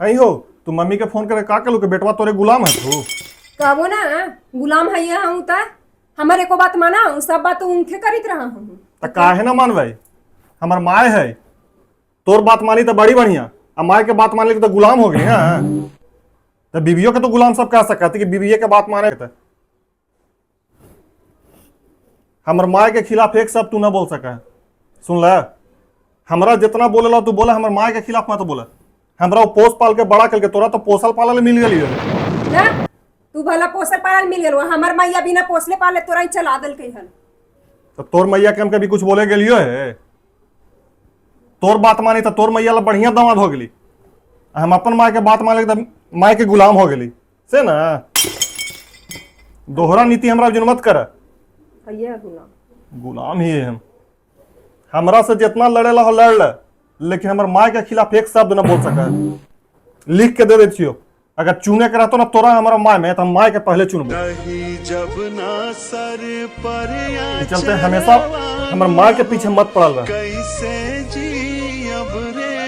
आई हो, तू मम्मी के फोन करे का कहलू कि बेटवा तोरे गुलाम है तू? कहबो ना गुलाम है ये हूँ ता हमर एको बात माना, उ सब बात उनके करित रहा हूँ। त काहे ना मानबै, हमर माय है। तोर बात मानी तो बड़ी बढ़िया, आ माय के बात मानले तो गुलाम हो गई। हाँ, तो बीवियों के तो गुलाम सब कह सकते कि बीविये के बात माने। त हमर माय के खिलाफ एक शब्द तू ना बोल सका है, सुन ले। हमरा जितना बोलेला तू बोला, हमर माय के खिलाफ मत बोला। हमरा वो पोस पाल के बड़ा करके, तोरा तो पोसल पालल मिल गेली है। ना तू भला पोसल पालल मिल गेल, हमर मैया बिना पोसले पाले तोरा ही चला देलकै हन। तो तोर मैया के हम कभी कुछ बोले गेलियो है? तोर बात मानी तो तोर मैया ला बढ़िया दामाद हो गेली, आ हम अपन माय के बात माने तो माय के गुलाम हो गेली। से ना दोहरा नीति हमरा जुन मत कर। ये गुलाम गुलाम ही है हम। हमरा से जितना लड़ेला हो लड़ ले, लेकिन हमर माय के खिलाफ एक शब्द ना बोल सका। लिख के दे दे छियो, अगर चुने के रहतो ना तोरा हमारा माय में, तो हम माय के पहले चुनबो। रही जब ना सर पर ये चलते हमेशा हमर माँ के पीछे मत पड़ल रह। कैसे जी अब रे